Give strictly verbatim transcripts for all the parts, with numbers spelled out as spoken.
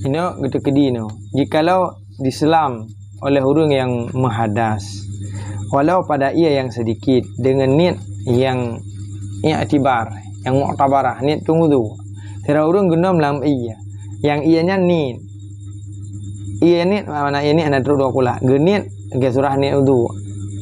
Inoe geuteukeudi inoe. Jikalau diselam oleh ureuëng nyang meuhadas, walau pada ié nyang sedikit, deungon niet nyang iktibar, nyang muktabarah, niet tueng udhu. Sidroe ureuëng geunom lam ié, nyang ié nyan niet. Ié niet, makna ié niet hana trok dua kulah. Geuniet lagée surah niet udhu,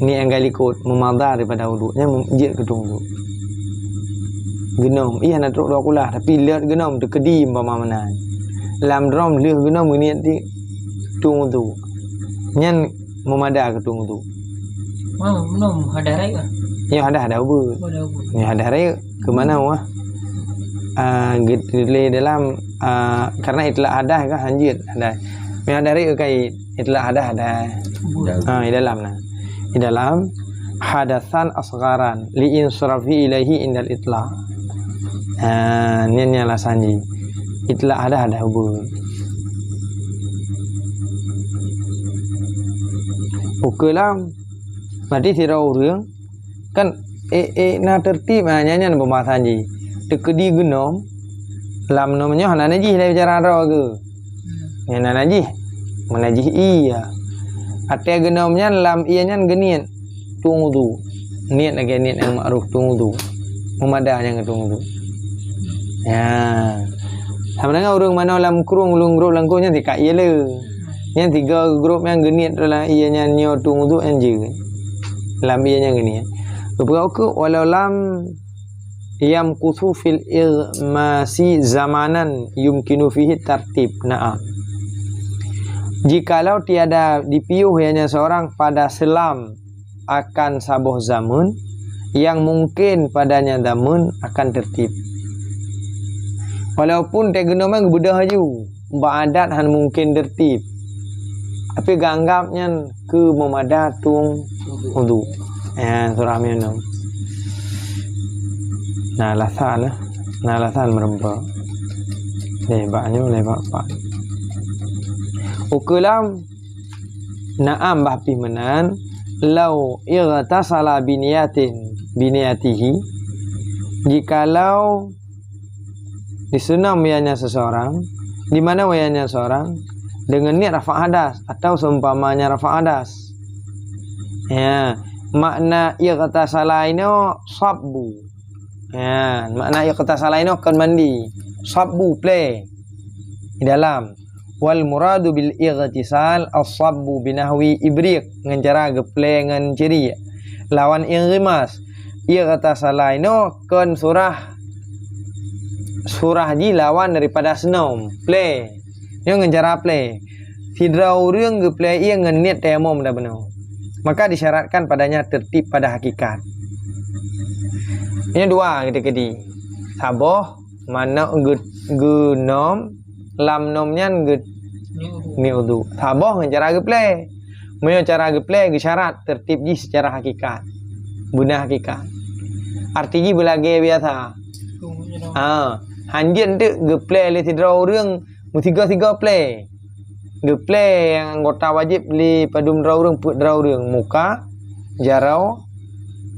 niet nyang ka likot, meumadha daripada udhu, nyan mem-, jeuet keu tueng udhu. Geunom, ié hana trok dua kulah, tapi lheueh geunom teukeudi umpama meunan. Lam drom lheueh geunom geuniet di tueng udhu. Nyan meumadha keu tueng udhu. Wah, belum ada raya. Ya, ada, ada ubeut. Ada ubeut. Ya, ada raya. Keu mana wah? Ah, get-, geuteuléh dalam, ah, karena itlaq hadas kan hanjeuet hadas. Meuhadas raya kai itlaq hadas hadas. Ubeut. Ah, di dalam nah. Di dalam hadasan asgharan li insirafi ilaihi indal itlaq. Ah, nyan nyan alasan jih. Itlaq hadas hadas ubeut. Ukeue lam. Berarti sidroe ureuëng kan, eh, eh, na tertib, ah, nyan, nyan pembahasan jih. Teukeudi geunom, lam nom nyoe hana najih lé bicara droe geuh. Nyan hana najih. Meunajih ié. Até geunom nyan lam ié nyan geuniet tueng udhu. Niet lagée niet nyang makruf tueng udhu. Meumadha nyang tueng udhu. Ya. Sama dengan ureuëng manoe lam krueng ulôn grob langkô nyan sikak ié le. Nyan tiga grup nyang geuniet lam ié nyan nyoe tueng udhu nyan jeuet. Lam ié nyan geuniet. Geupeugah ukeue walau lam yamkuthu fil ighmasi zamanan yumkinu fihi tartib. Naam. Jikalau tiada dipiôh ianya seorang pada selam akan saboh zaman yang mungkin padanya zaman akan tertib. Walaupun teugeunong geubeudôh laju, bak adat han mungken tertib. Tapi geuanggab nyan keu meumada tueng udhu. Eh, surah minum. Na alasan, eh. Na alasan meureumpok. Lé bak nyoe, lé bak pat. Ukeue lam, naam bah pih meunan, lau ightasala biniyatin, biniyatihi, jikalau diseunam ianya seseorang, di mana ianya seorang, dengan niat rafa' hadas atau seumpamanya rafa' hadas. Ya, makna ightasala inoe sabbu. Ya, makna ightasala inoe kon mandi. Sabbu, plé. Di dalam. Wal muradu bil ightisal as-sabbu binahwi ibriq, ngon cara geuplé ngon ciriek. Lawan ingrimas. Ightasala inoe kon surah, surah jih lawan daripada seunom, plé. Nyoe ngon cara plé. Sidroe ureuëng geuplé ié ngon niet tayamum dan bunoe. Maka disyaratkan padanya tertib pada hakikat. Nyoe dua keudeh-keudeh. Saboh manok geu-, geunom, lam nom nyan geu-, ni udhu. Saboh ngon cara geuplé. Meunyoe cara geuplé geusyarat tertib jih secara hakikat. Beuna hakikat. Arti jih beulagée biasa. Ha, hanjeuet teuk geuplé lé sidroe ureuëng meusigoe-sigoe plé. Geuplé nyang anggota wajéb lé padum droe ureuëng, peuet droe ureuëng, muka, jaroe,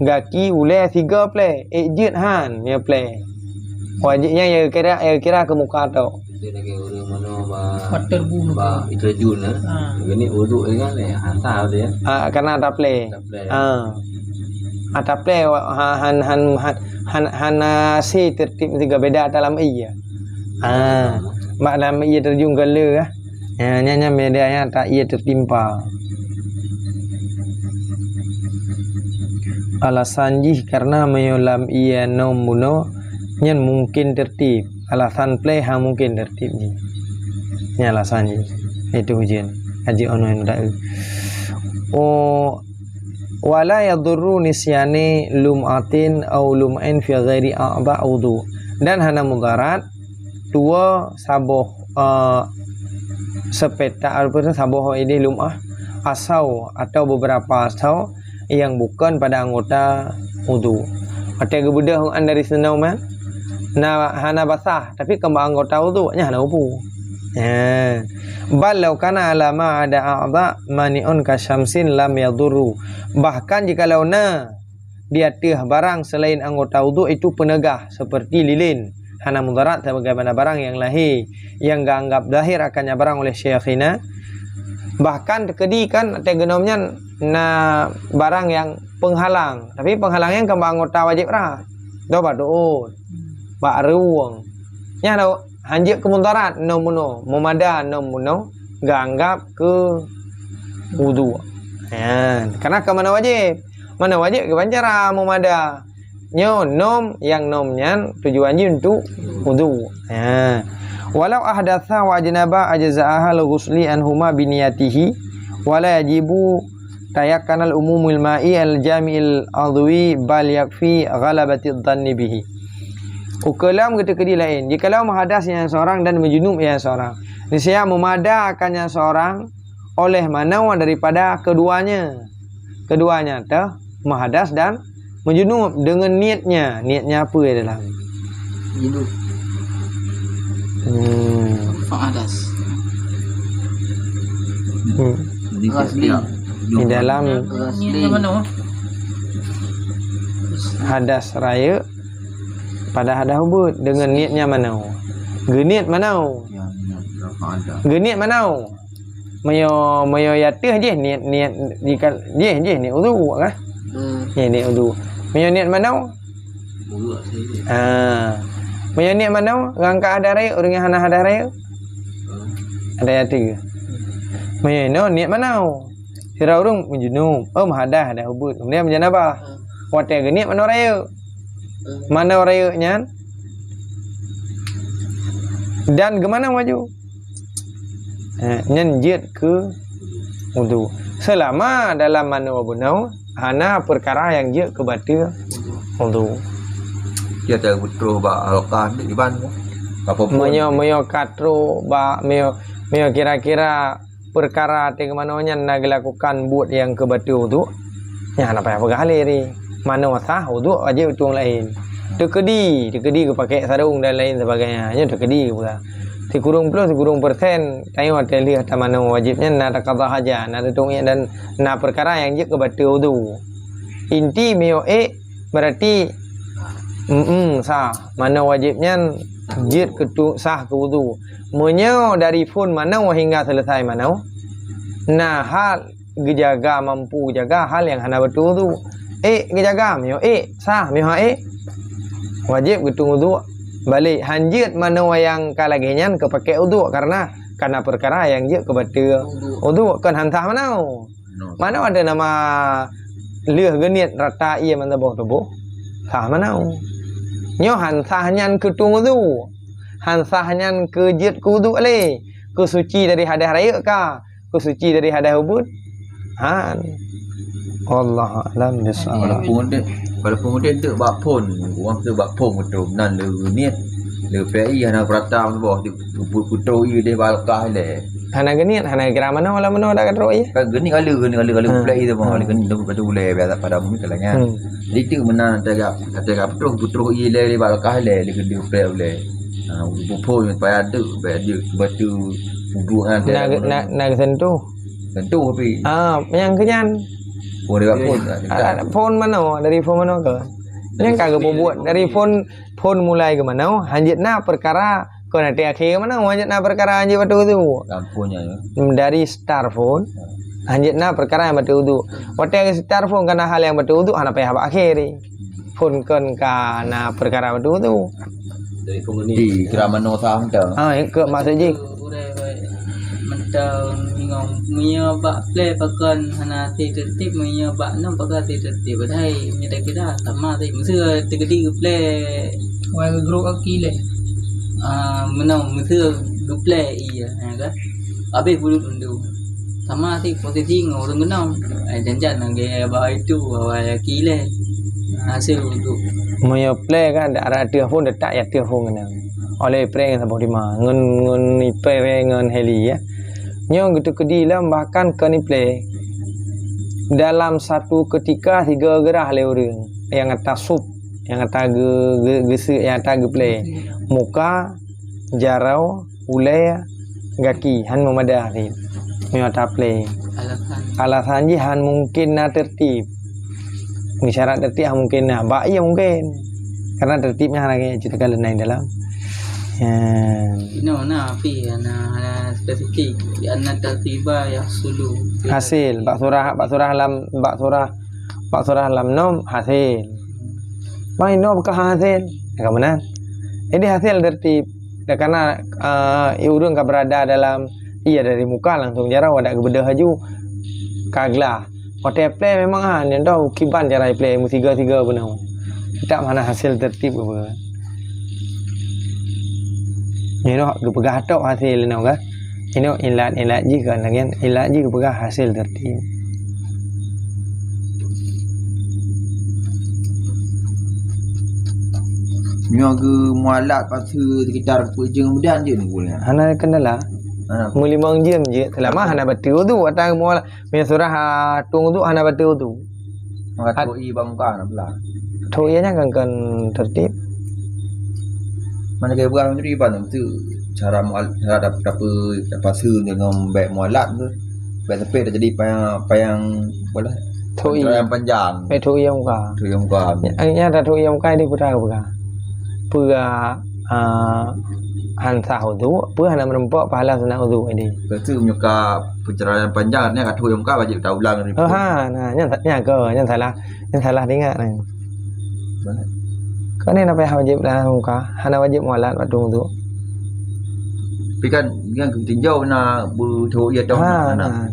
gaki, ulée, sigoe plé, ék jeuet han, nyoe plé. Wajéb nyan ya kira, ya kira keu muka tok. Itu lagi ureuëng manoe ba, ba itu terjun, eh. Ha. Geuneuk uduk dengan, eh, hantar dia. Ah, karena ada plé. Ada plé. Ah. Ada plé, wa-, ha-, han, han, han, han, hana si tertib tiga beda dalam iya. Ah, mak dalam iya terjun gala, ah. Ya, nyan, nyan beda nyan tak iya tertimpa. Alasan jih karena meunyoe lam iya nom bunoe nyan mungkin tertib. Alasan plé han mungkin tertib jih. Nyan alasan jih. Itu ujian. Haji ono yang tak. Oh, wala yadurru nisyani lum'atin au lum'ain fi ghairi a'dha wudu. Dan hana mudarat tuwoe saboh, eh, sepetak, ataupun saboh ideh lum'ah, asau atau beberapa asau yang bukan pada anggota wudu. Watée geubeudôh an dari seunom, eh, na hana basah, tapi keu anggota wudu nyan hana upu. Eh, bal law kana ala ma ada a'dha mani'un ka syamsin lam yadurru. Bahkan jikalau na di ateueh barang selain anggota wudu itu peunegah seperti lilin, hana mudarat sebagaimana barang nyang lahé nyang geuanggap zahir akannya barang oleh Syekhina. Bahkan teukeudi kan ateueh geunom nyan na barang nyang peunghalang, tapi peunghalang nyan kan bak anggota wajéb rhah. Toh bak tuot, bak rueng. Nyan hanjeuet keu mudarat nom bunoe, meumada nom bunoe geuanggap keu udhu. Nyan, karena ka manoe wajéb. Manoe wajéb kiban cara meumada. Nyoe nom, nyang nom nyan tujuan jih untuk udhu. Ha. Walau ahdatsa wa ajnaba ajza'ahal ghusli anhuma biniyatihi, wala yajibu tayakkanal umumil ma'i al jami'il adwi bal yakfi ghalabatid dhanni bihi. Ukeue lom geuteukeudi laén. Jikalau meuhadas nyang seorang dan meujunub nyang seorang, niscaya meumada akan nyang seorang oleh manoe daripada keduanya. Keduanya teuh meuhadas dan meujunub deungon niatnya. Niatnya apa ya dalam? Junub. Hmm. Fa hadas. Hmm. Ghasli. Di dalam Ghasli. Hadas rayeuk pada hadas ubit deungon niatnya manoe. Geuniat manoe. Ya, niat. Fa hadas. Geuniat manoe. Meunyoe, meunyoe ateueh jih niat, niat jih, jih niat udhu kan? Hmm. Jih niat udhu. Meunyoe niat manoe? Udhu saja. Ha. Meunyoe niat manoe, ngon ka hadas rayeuk, ureueng nyang hana hadas rayeuk? Hmm. Hadas ateueh. Meunyoe inoe niat manoe? Sira ureueng meujunub, oh, meuhadas, hadas ubit, kemudian meujanabah. Hmm. Watèe geuniat manoe rayeuk. Hmm. Manoe rayeuk nyan dan geumanoe laju. Eh, nyan jeuet keu udhu. Seulama dalam manoe bunoe hana peukara nyang jeuet keu bateue udhu. Dia tak beutôh bak halqah di iban tu. Apa pun. Meunyoe, meunyoe ka trôk bak, meunyoe, meunyoe kira-kira peukara ateueh manoe nyan na geulakukan buet nyang keu bateue udhu, nyan hana payah peugah lé. Manoe sah, udhu wajéb tueng laén. Teukeudi, teukeudi geupakèk sarong dan lain sebagainya. Nyoe teukeudi geupeugah. Sikureueng ploh, sikureueng persen, tanyoe watèe lheueh tamanoe wajéb nyan na takada hajat, na teutueng ék dan na peukara nyang jeuet keu bateue udhu. Inti meunyoe ék, berarti, mm, sah. Manoe wajéb nyan jeuet keu tu-, sah keu udhu. Meunyoe dari phon manoe hingga selesai manoe, na hal geujaga, mampu jaga hal nyang hana bateue udhu. Ék geujaga, meunyoe ék sah, meunyoe hana ék, wajéb geutueng udhu. Balek, hanjeuet manoe nyang ka lagèe nyan keu pakèk udhu, karena kana peukara nyang jeuet keu bateue udhu, kon han sah manoe. Manoe ada nama lheueh geuniet rata ie mantong tuboh, sah manoe. Nyoe han sah nyan keu tueng udhu. Han sah nyan keu jeuet keu udhu lé. Keu suci dari hadas rayeuk ka, keu suci dari hadas ubit? Han. Wallahu a'lam bissawab. Walaupun dia, walaupun dia tu bak phon, orang tu bak phon betul, nan le geuniet, le P I hana perata bawah tu, tu, tu, tu, tu, dia bak halqah lé. Hana geuniet, hana kira manoe, lam manoe dak ka trôk ie. Kan geuniet kali, geuniet kali, kali play tu mah, kali geuniet tu, tu ulèe biasa pada umum kali nyan. Hmm. Jadi tu meunan teuga, teuga betul, betul ie lé, bak halqah lé, dia kena play ulèe. Ha, buphon payah tu, payah dia batu udhu kan. Na, na, na sentuh. Sentuh tapi. Ah, nyang keu nyan. Oh, dia phon. Ah, phon manoe, dari phon manoe ke? Nyang ka geupeubuet dari phon, phon mulai keu manoe, hanjeuet na peukara, kon até akhé manoe, hanjeuet na peukara hanjeuet bateue udhu. Ampun ya. Dari start phon, hanjeuet na peukara nyang bateue udhu. Watèe start phon kana hal nyang bateue udhu, hana payah bak akhé. Phon kon ka na peukara bateue udhu. Di kira manoe sah mantong. Ah, keu maksud jih. Urai baik. Mantong bingung. Meunyoe bak play pakon hana hati tertib, meunyoe bak nom pakon hati tertib. Padahai nyoe kira sama sih. Meuseu teukeudi geuplay. Wai geugruek kaki lé. Ah, meunoe meuseu geuplay ie, ya kan? Habéh bulut undong. Sama sih posisi ngon ureueng keunoe. Eh, janjan lagèe bak itu, awai aki lé. Hasil untuk. Meunyoe play kan, ada ateueh phon, letak ateueh phon keunoe. Oleh prank saboh lima. Ngon, ngon iprank ngon heli, ya. Nyoe geuteukeudi lom bahkan kon iplay. Dalam satu ketika tiga gerah lé ureueng. Nyang ata sub, nyang ata ge-, ge-, geuseuk, nyang ata geuplay. Muka, jaroe, ulèe, gaki, han meumada cit. Meunyoe taplé. Alasan. Alasan jih han mungken na tertib. Meusyarat tertib han mungken na. Bak ie mungken. Karena tertib nyan hana geuceritakan lé na dalam. Ya. Inoe na, tapi hana, hana spesifik. Anna tartiba yahsulu. Hasil, bak surah, bak surah lam, bak surah, bak surah lam nom hasil. Mai no bukah hasil. Ka meunan. Jadi hasil tertib. Dan karena, eh, ureuëng ka berada dalam, iya dari muka langsung jaroe, wadak geubeudôh laju. Ka glah. Watée plé memang ha, nyan dah kiban cara plé meusiga-siga beuna. Kita mana hasil tertib apa. Nyoe geupeugah tok hasil nyoe kan. Nyoe ilat-ilat jih kan, lagian ilat jih geupeugah hasil tertib. Nyoe geu mualat pasu sekitar peuet jeuem kemudian je ni boleh. Hana kendala. Ha. Meulimong jeuem je, selama hana bateue wudu, atau mualat. Meunyoe surah, ah, tueng wudu hana bateue wudu. Maka At- tueng ie bak muka hana pula. Tueng ie nyan kan, kan tertib. Mana kaya buah menteri pan tu cara mual-, cara dap-, dapur, dapur dengan baik mualat tu. Baik sepet jadi payang, payang, apa lah? Tueng ie. Pencerahan panjang. Eh, tueng ie muka. Tueng ie muka. Nya, nya ada tueng ie muka di putra buka. Peue, ah, han sah wudu, peue hana meureumpok pahala sunat wudu tadi. Lepas tu menyuka pencerahan panjang, artinya ka tueng ie muka wajib taulang dari. Oh, ha, nah, nyan, nyan ke, nyan salah, nyan salah ingat ni. Mana? Kau ni nak payah wajib dah muka, hana wajib mualat waktu wudu. Tapi kan, kan tinjau na beutho iya tau. Ha, na, na. Nah.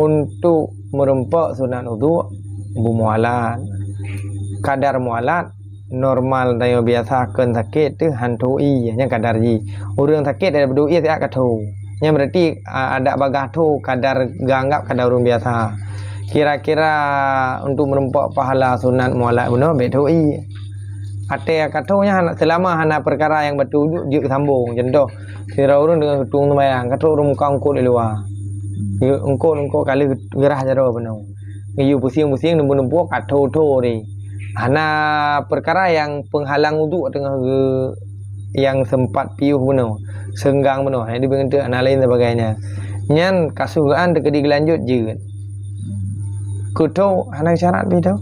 Untuk meureumpok sunat wudu, beumualat. Kadar mualat, normal tanyoe biasa kheun sakét teuh han tho ie, nyan kadar jih. Ureuëng sakét ada beudôh ie siat ka tho. Nyan berarti, a, adak bagaih tho kadar geuanggap kadar ureuëng biasa. Kira-kira untuk meureumpok pahala sunat mualat bunoe bék tho ie. Até ka tho nyan hana, selama hana peukara nyang bateue wudu jeuet sambong. Contoh, sidroe ureuëng deungon tueng seumayang, ka trok ureuëng muka eungkôt di luwa. Eungkôt-eungkôt ka lheueh geurah jaroe bunoe. Geuyue pusieng-pusieng, numpuk-numpuk, ka tho-tho di. Hana peukara nyang peunghalang wudu teungoh geu-, nyang seumpat piôh bunoe, seunggang bunoe, nyang dibeunteuk hana laén sebagainya. Nyan ka sugoan teukeudi geulanjut jeuet. Keu tho hana syarat pih tho.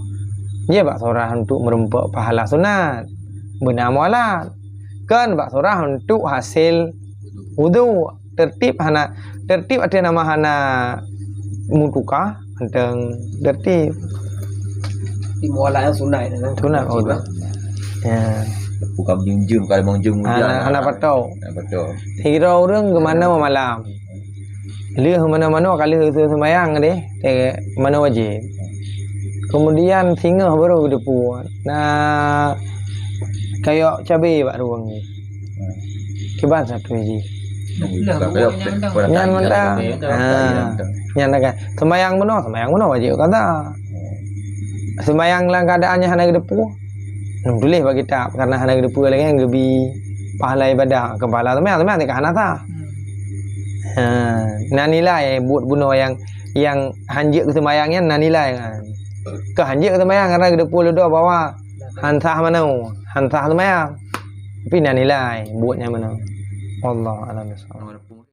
Jeuet bak surah untuk meureumpok pahala sunat. Beuna mualat. Kan bak surah untuk hasil wudu. Tertib hana, tertib ateueh nama hana meutuka, mantong tertib. Di mualat nyang sunat ni, kan? Sunat, tertib, oh, kan? Ya. Bukan jum-jum, kalau memang jum hana, hujan, hana patok. Hana patok. Sidroe ureuëng geumanoe malam. Lheueh manoe-manoe ka lheueh seumayang deh, eh, manoe wajéb. Kemudian singoh baru geudepu. Na kayok cabe bak ruweueng jih. Kiban satu jih. Nyan mantong. Ha. Nyan kan. Sembayang bunoe, sembayang bunoe wajéb qadha. Sembayang lam keadaan nyang hana geudepu. Tuléh bak kitab, karena hana geudepu lagée nyan geubi pahala ibadah. Keu pahala sembayang, sembayang tingkat hana sah. Ha. Na nilai buet bunoe nyang, nyang hanjeuet keu sembayang nyan na nilai kan. Keu hanjeuet keu sembayang karena geudepu ludoe bahwa han sah manoe, han sah sembayang. Tapi na nilai buet nyan manoe. Wallahu a'lam bishawab.